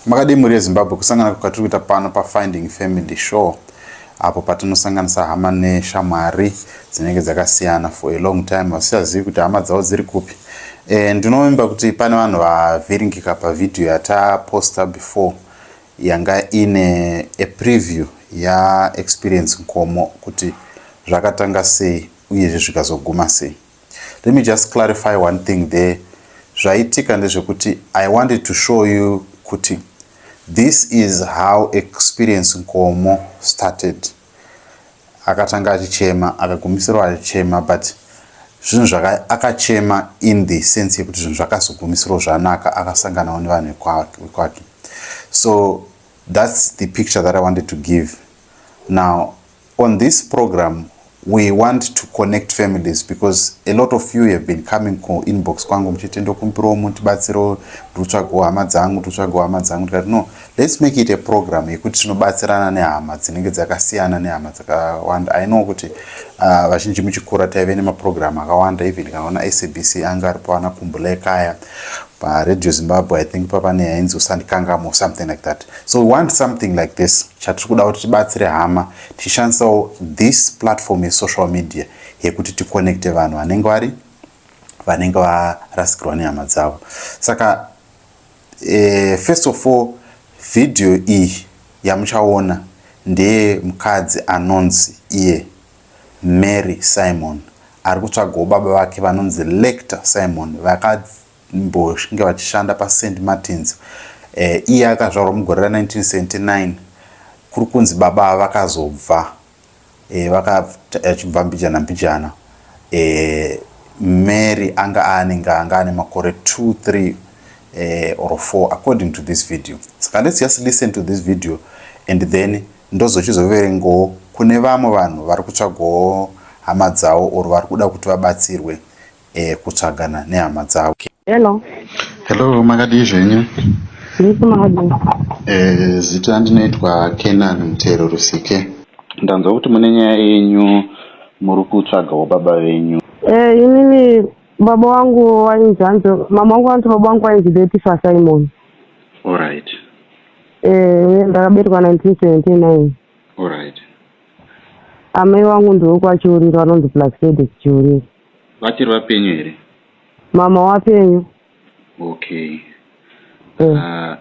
Makadii mhuri yeZimbabwe kusangana kwatiri kuita pano paFinding Family Show apo patinosanganisa hama neshamwari dzinenge dzakasiyana for a long time vasisazivi kuti hama dzavo dziri kupi. E, ndinovimba kuti pane vanhu vavhiringika pavhidhiyo yataposta before yanga ine a preview yaExperience Nkomo kuti zvakatanga sei uyezve zvikazoguma sei. Let me just clarify one thing there. Zvaitika ndezvekuti I wanted to show you kuti this is how Experience Nkomo started. Akatanga achichema, akagumisirwa achichema but zvinhu zvaka akachema in the sense yekuti zvinhu zvakazogumisirwa zvanaka akasanganawo nevanhu vekwake. So that's the picture that I wanted to give. Now On this program we want to connect families because a lot of you have been coming ku inbox kwangu muchiti ndokumbirawo mutibatsirewo ndikutsvagawo hama dzangu ndikutsvagawo hama dzangu ndikati no let's make it a program yekuti tinobatsirana nehama dzinenge dzakasiyana nehama dzakawanda i know kuti vazhinji muchikura taive nemaprogram akawanda even kana ona sabc anga aripo ana kumbulekaya paradio zimbabwe i think papane yainzi usandikangamo something like that so we want something like this chatiri kuda kuti tibatsire hama tichishandisawo this platform yesocial media yekuti ticonnecte vanhu vanenge vari vanenge varasikirwa nehama dzavo saka first of all vhidhiyo iyi yamuchaona ndeye mukadzi anonzi iye Mary Simon ari kutsvagawo baba vake vanonzi Lector Simon vakamboshinge vachishanda paSt Martins. Iye akazvarwa mugore ra1979 kuri kunzi baba ava vakazobva vakachibva mbijana mbijana. Mary anga anenge anga ane makore 2 3 or 4 according to this video. Saka let's just listen to this video and then ndozochizoverengawo kune vamwe vanhu vari kutsvagawo hama dzavo or vari kuda kuti vabatsirwe kutsvagana nehama dzavo. Hello. Hello, makadii zvenyu? Ndiri makadii? Zita ndinoitwa Kenan Mutero Rusike. Ndanzwa kuti mune nyaya yenyu muri kutsvagawo baba venyu. Inini baba wangu wainzi hanzi mama wangu vanoti baba wangu wainzi Letifa Simon. Alright. Ndakaberekwa 1979. Alright. Amai vangu ndewekwaChiuriro vanonzi Plaxedes Chiuriro. Vachiri vapenyu here? Mama wapenyu. Okay.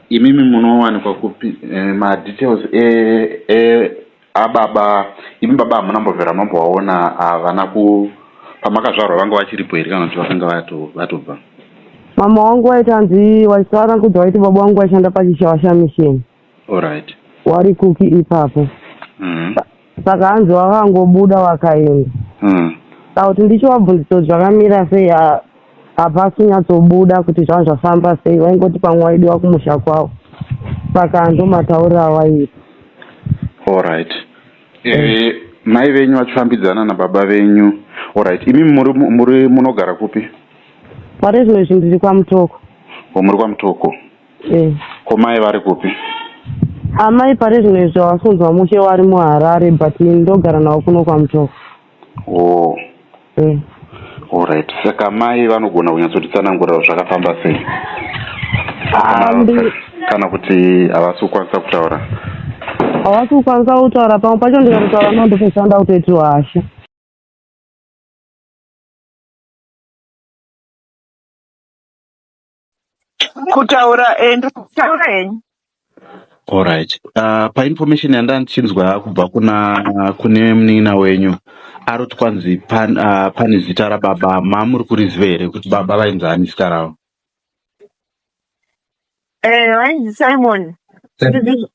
Imimi munowanikwa kupi madetails e, e ababa imi baba hamuna mbobvera mambovaona havana ku pamakazvarwa vanga vachiripo here kana kuti vakanga vatobva? Mama wangu waiti hanzi waisara kuti waiti baba wangu waishanda paChishawasha Mission. Alright. Wari kuki ipapo. Saka hanzi wakangobuda wakaenda. Saka kuti ndichivabvunzisa kuti zvakamira sei hapasi kunyatsobuda kuti zvanga zvafamba sei vaingoti pamwe waidiwa kumusha kwavo. Saka ndomatauriro awaiita. Alright. Mai venyu vachifambidzana nababa venyu. Alright. Imi muri munogara kupi? Pari zvino izvi ndiri kwaMutoko. O muri kwaMutoko. Ko mai vari kupi? Amai pari zvino izvi havasi kunzwa mushe vari muHarare but ini ndogara navo kuno kwaMutoko. Oh. Alright. Saka mai vanogona kunyatsotitsanangurira zvakafamba sei? Kana kuti havasi kukwanisa kutaura? Havasi kukwanisa kutaura pamwe pacho ndikatotaura navo ndopedzisira ndakutoitirwa hasha. Kutaura ndikutaura henyu. Alright. Painformation yandandichinzwa kubva kuna kune munin'ina wenyu aroti kwanzi pane zita rababa mamuri kuriziva here kuti baba vainzi ani zita ravo? Vainzi Simon. Vainzi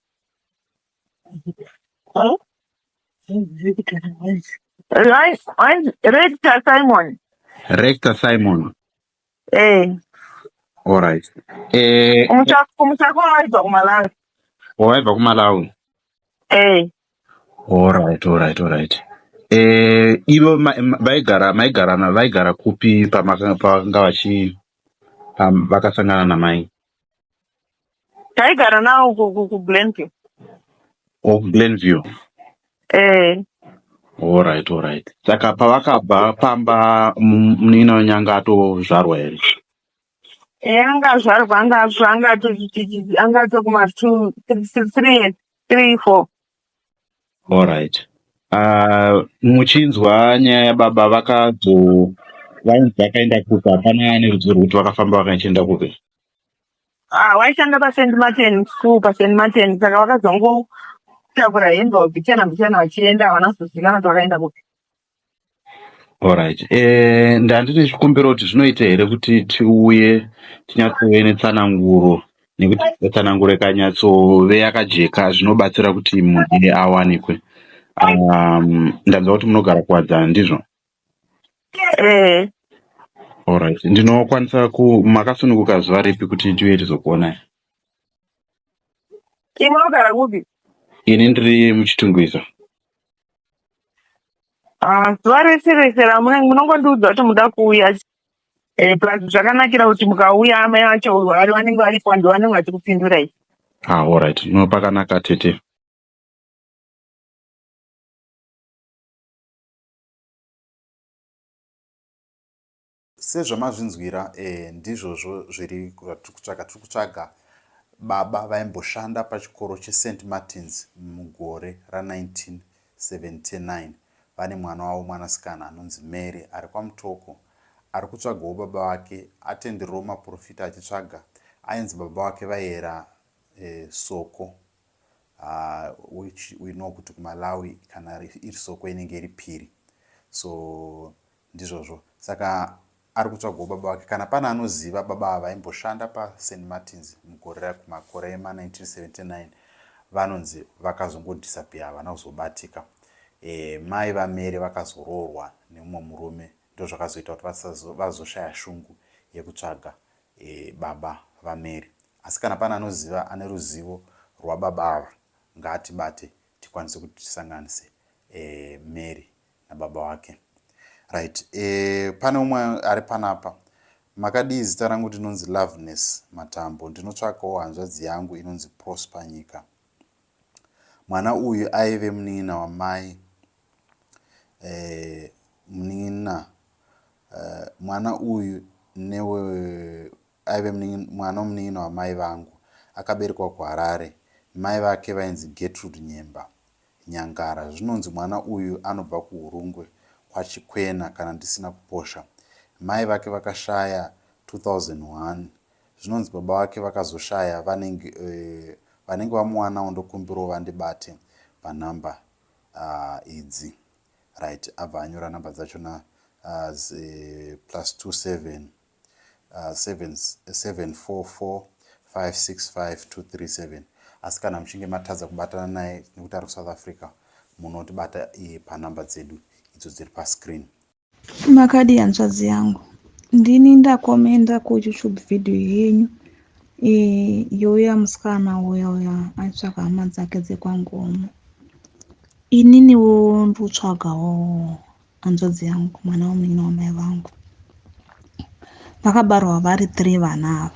Rector Simon. Rector Simon. Alright. Kumusha kwavo vaibva kuMalawi. Waibva kuMalawi? Alright, alright, alright. Ivo vaigara maigara vaigara kupi pavakanga vachi vakasangana namai? Taigara navo kuGlenview. Oh, Glenview. Alright, alright. Saka pavakabva pamba munin'ina wenyu anga atozvarwa here? Anga azvarwa anga anga anga atokuma 2 3 3 4. Alright. Muchinzwa nyaya yababa vakazo vainzi vakaenda kupi? Hapana ane ruzivo rwekuti vakafamba vakachienda kupi? Ah, waishanda paSt Martin school paSt Martin, saka vakazongotakura hembe mbichana mbichana vachienda, havana kuzozivikana kuti vakaenda kupi. Alright. Ndandine chikumbiro kuti zvinoita here kuti tiuye tinyatsove netsananguro, nekuti tsananguro ikanyatsove yakajeka zvinobatsira kuti munhu awanikwe. Ndanzwa kuti munogara Kuwadzana, ndizvo? Eh. Alright. Ndinokwanisa ku makasununguka zuva ripi kuti tiuye tizokuonai? Imwe unogara kupi? Ini ndiri muChitungwiza. Ah, zuva rese rese ramunenge munongondiudza kuti muda kuuya. Plus zvakanakira kuti mukauya amai vacho vari vanenge varipo, ndo vanenge vachikupindurai. Ah, alright. No, pakanaka tete. Sezvamazvinzwira, ndizvozvo zviri zvatiri kutsvaga. Tiri kutsvaga baba vaimboshanda pachikoro cheSt Martins mugore ra1979. Vane mwana wavo mwanasikana anonzi Mary ari kwaMutoko. Ari kutsvagawo baba vake, atendererawo maporofita achitsvaga. Ainzi baba vake vaiera Soko, which we know kuti kuMalawi kana iri Soko inenge iri Phiri. So ndizvozvo, saka ari kutsvagawo baba vake. Kana pane anoziva baba ava vaimboshanda paSt Martins mugore rakumakore ema1979, vanonzi vakazongodisappear, havana kuzobatika. Mai vaMary vakazoroorwa nemumwe murume, ndozvakazoita kuti vazoshaya shungu yekutsvaga baba vaMary. Asi kana pane anoziva, ane ruzivo rwababa ava, ngaatibate tikwanise kuti tisanganise Mary nababa wake. Right. Pane umwe ari panapa. Makadii? Zita rangu ndinonzi Loveness Matambo. Ndinotsvakawo hanzvadzi yangu inonzi Prosper Nyika. Mwana uyu aive munin'ina wamai, munin'ina, mwana uyu newe aive mwana wemunin'ina wamai vangu. Akaberekwa kuHarare. Mai vake vainzi Gertrude Nyemba Nyangara. Zvinonzi mwana uyu anobva kuHurungwe kwaChikwena kana ndisina kuposha. Mai vake vakashaya 2001. Zvinonzi baba vake vakazoshaya vanenge vanenge vamuwanawo, ndokumbirawo vandibate panhamba idzi. Right, abva anyora nhamba dzachona, +27 744 565 237. Asi kana muchinge matadza kubatana naye nekuti ari kuSouth Africa, munotibata panhamba dzedu idzo dziri pascreen. Makadi hanzvadzi yangu? Ndini ndakomenda kuYouTube video yenyu youya musikana uya uya aitsvaga hama dzake dzekwangomo. Ininiwo ndikutsvagawo hanzvadzi yangu, mwana wemunin'ina wamai vangu. Vakabarwa vari three vana ava.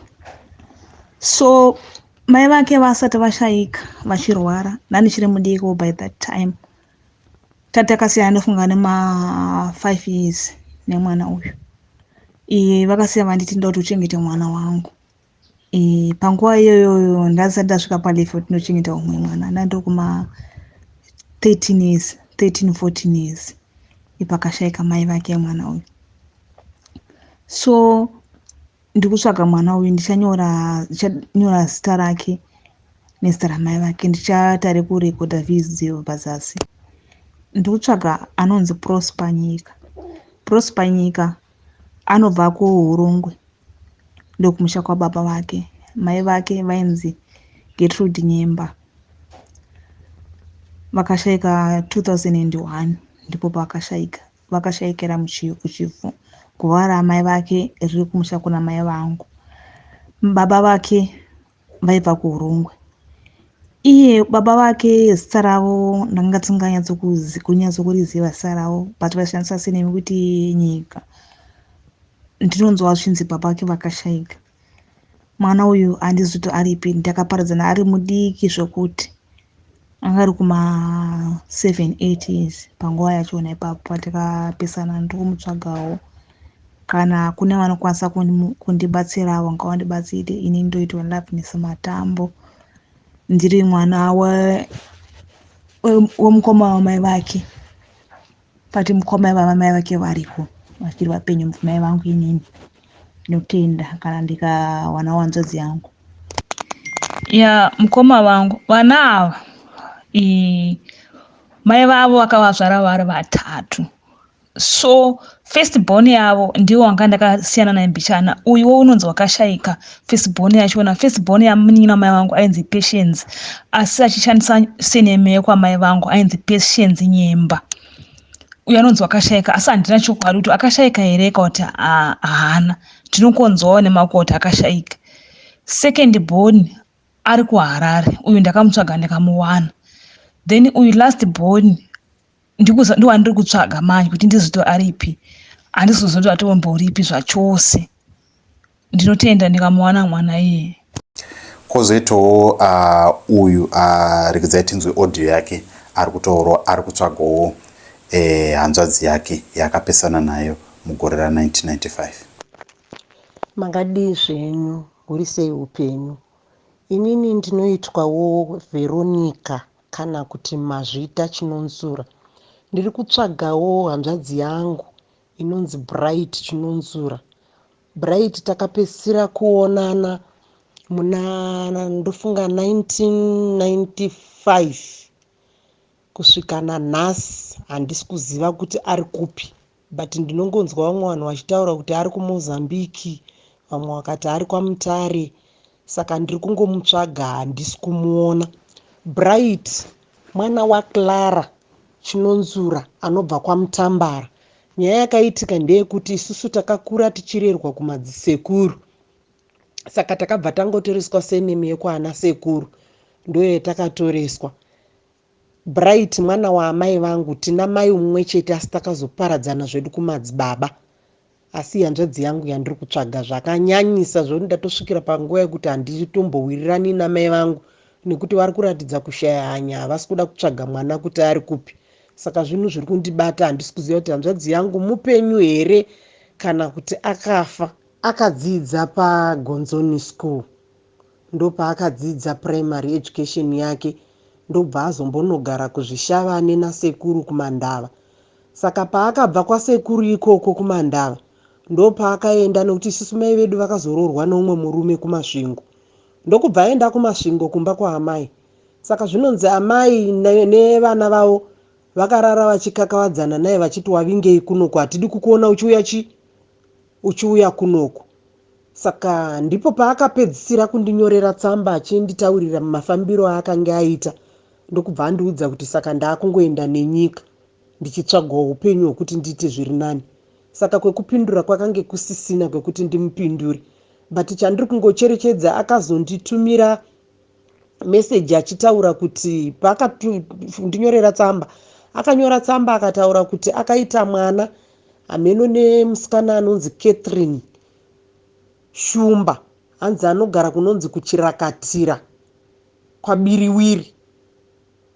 So mai vake vasati vashayika vachirwara, ndandichiri mudiki by that time. Tatakasiyana ndofunga nema5 years nemwana uyu. Iye vakasiya vanditi ndoda kuti uchengete mwana wangu. Panguva iyoyoyo ndasati ndasvika palevel tinochengeta umwe mwana, ndandokuma 13 years, 13 14 years ipakashayika mai vake mwana uyu. So ndikutsvaga mwana uyu. Ndichanyora zita rake nezita ramai vake, ndichaita rekurekodha vhidziyo pazasi. Ndikutsvaga anonzi Prosper Nyika. Prosper Nyika anobva kuHurungwe, ndokumusha kwababa vake. Mai vake vainzi Gertrude Nyemba, vakashayika 2001, ndipo pavakashayika. Vakashayikira kuChivhu. Guva ramai vake riri kumusha kuna mai vangu. Baba vake vaibva kuHurungwe. Iye baba vake zita ravo ndanga tisinganyatsokunyatso zita ravo, but vaishandisa surname kuti Nyika. Ndinonzwa zvichinzi baba vake vakashayika. Mwana uyu handizi kuti aripi. Ndakaparadzana ari mudiki zvokuti anga ari kuma 7 8 years panguva yachona ipapo patakapesana. Ndiri kumutsvagawo. Kana kune vanokwanisa kundibatsirawo ngavandibatsire. Ini ndoitwa Loveness Matambo, ndiri mwana wemukoma wamai vake, but mukoma vamai vake variko vachiri vapenyu, mai vangu inini. Ndinotenda kana ndikawanawo hanzvadzi yangu. Ya mukoma vangu vana ava mai vavo vakavazvara vari vatatu. So first born yavo ndiwo wanga ndakasiyana naye mbichana. Uyuwo unonzi wakashaika first born yachona. First born yamunin'ina wamai vangu ainzi Patience, asi achishandisa surname yekwamai vangu ainzi Patience Nyemba. Uyo anonzi wakashaika, asi handina chokwadi kuti akashaika here kana kuti haana. Ndinokonzwawo nemakuhwa kuti akashaika. Second born ari kuHarare, uyu ndakamutsvaga ndikamuwana. Then uyu last born ndowandiri kutsvaga manje kuti ndizoti aripi. Handisi kuziva kuti atomboripi zvachose. Ndinotenda ndikamuwana mwana iyeye. Kwozoitawo uyu regedzai tinzwe audio yake ari kutaurawo ari kutsvagawo hanzvadzi yake yaakapesana nayo mugore ra1995. Makadii zvenyu, huri sei upenyu? Inini ndinoitwawo Veronica kana kuti Mazvita Chinonzura. Ndiri kutsvagawo hanzvadzi yangu inonzi Bright Chinonzura. Bright takapedzisira kuonana muna ndofunga 1995 kusvika nanhasi handisi kuziva kuti ari kupi, but ndinongonzwa vamwe vanhu vachitaura kuti ari kuMozambique, vamwe vakati ari kwaMutare, saka ndiri kungomutsvaga handisi kumuona. Bright mwana waClara Chinonzura anobva kwaMutambara. Nyaya yakaitika ndeyekuti isusu takakura tichirerwa kumadzisekuru, saka takabva tangotoreswa surname yekwaana sekuru, ndoyatakatoreswa. Bright mwana waamai vangu, tina mai mumwe chete asi takazoparadzana zvedu kumadzibaba. Asi hanzvadzi yangu yandiri kutsvaga zvakanyanyisa zvekuti ndatosvikira panguva yekuti handitombowirirani namai vangu nekuti vari kuratidza kushaya hanya, havasi kuda kutsvaga mwana kuti ari kupi. Saka zvinhu zviri kundibata, handisi kuziva kuti hanzvadzi yangu mupenyu here kana kuti akafa. Akadzidza paGonzoni School, ndopaakadzidza primary education yake, ndobva azombonogara kuZvishavane nasekuru kuMandava. Saka paakabva kwasekuru ikoko kuMandava ndopaakaenda, nekuti isusu mai vedu vakazoroorwa neumwe murume kuMasvingo, ndokubva aenda kuMasvingo kumba kwaamai. Saka zvinonzi amai nevana vavo vakarara vachikakavadzana naye vachiti wavingei kunoku, hatidi kukuona uchiuya chi uchiuya kunoku. Saka ndipo paakapedzisira kundinyorera tsamba achinditaurira mafambiro aakange aita, ndokubva andiudza kuti saka ndaakungoenda nenyika ndichitsvagawo upenyu hwekuti ndiite zviri nani. Saka kwekupindura kwakange kusisina kwekuti ndimupindure, but chandiri kungocherechedza akazonditumira meseji achitaura kuti paakandinyorera tsamba, akanyora tsamba akataura kuti akaita mwana hameno nemusikana anonzi Catherine Shumba, hanzi anogara kunonzi kuChirakatira kwaBiriwiri,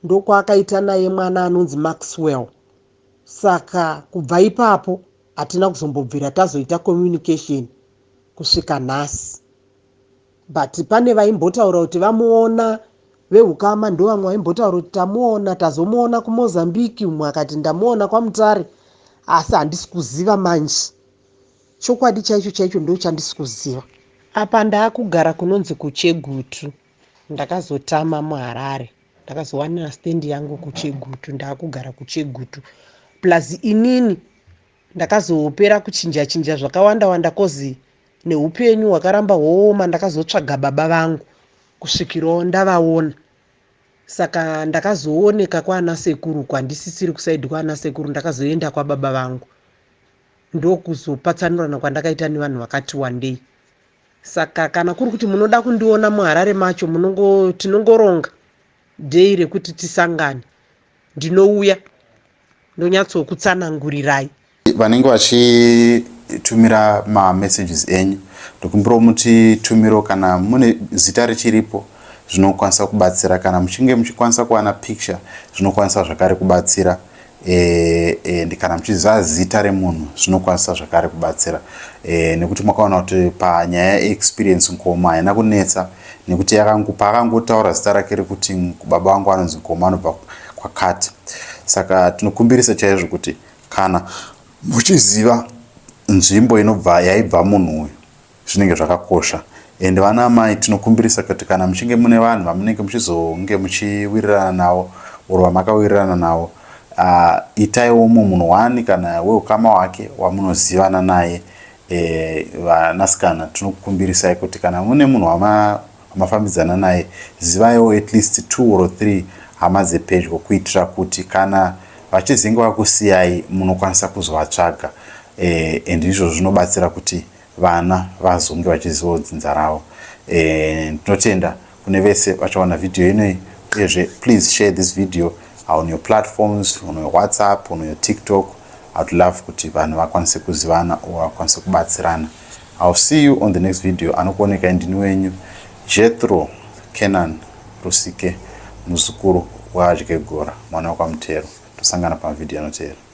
ndokwaakaita naye mwana anonzi Maxwell. Saka kubva ipapo hatina kuzombobvira tazoita communication kusvika nhasi. But pane vaimbotaura kuti vamuona vehukama, ndovamwe vaimbotaura kuti tamuona, tazomuona kuMozambique, umwe akati ndamuona kwaMutare, asi handisi kuziva manje chokwadi chaicho chaicho ndo chandisi kuziva. Apa ndaakugara kunonzi kuChegutu, ndakazotama muHarare, ndakazowanira stand yangu kuChegutu, ndaakugara kuChegutu. Plus inini ndakazopera kuchinja chinja zvakawanda wanda kozi neupenyu hwakaramba hwooma, ndakazotsvaga baba vangu kusvikirawo ndavaona. Saka ndakazooneka kwaana sekuru kwandisisiri kusaidi kwaana sekuru, ndakazoenda kwababa vangu ndokuzopatsanurana kwandakaita nevanhu vakati wandei. Saka kana kuri kuti munoda kundiona muHarare macho, tinongoronga day rekuti tisangane, ndinouya ndonyatsokutsanangurirai. Vanenge vachitumira mamessages enyu, ndokumbirawo mutitumiro kana mune zita richiripo, zvinokwanisa kubatsira. Kana muchinge muchikwanisa kuwana picture, zvinokwanisa zvakare kubatsira. And kana muchiziva zita remunhu zvinokwanisa zvakare kubatsira, nekuti makaona kuti panyaya yeExperience Nkomo haina kunetsa, nekuti paakangotaura zita rake rekuti baba vangu anonzi Nkomo, anobva kwakati. Saka tinokumbirisa chaizvo kuti kana muchiziva nzvimbo inobva yaibva munhu uyu, zvinenge zvakakosha. And vana mai, tinokumbirisa kuti kana muchinge mune vanhu vamunenge muchizonge muchiwirirana navo or vamakawirirana navo, itaiwo umwe munhu wani kana weukama hwake wamunozivana naye. Vanasikana, tinokukumbirisai kuti kana mune munhu wamafambidzana naye, zivaiwo at least two or three hama dzepedyo, kuitira kuti kana vachizinge vakusiyai munokwanisa kuzovatsvaga. And izvozvo zvinobatsira kuti vana vazonge vachizivawo dzinza ravo. Tinotenda kune vese vachaona vhidhiyo inoyi. Uyezve please share this video on your platforms, on your WhatsApp, on your TikTok. I'd love kuti vanhu vakwanise kuzivana or vakwanise kubatsirana. I'll see you on the next video. Anokuonekai ndini wenyu Jethro Kenan Rusike, muzukuru waAdyegora, mwana wekwaMutero. Tosangana pamavhidhiyo anoteera.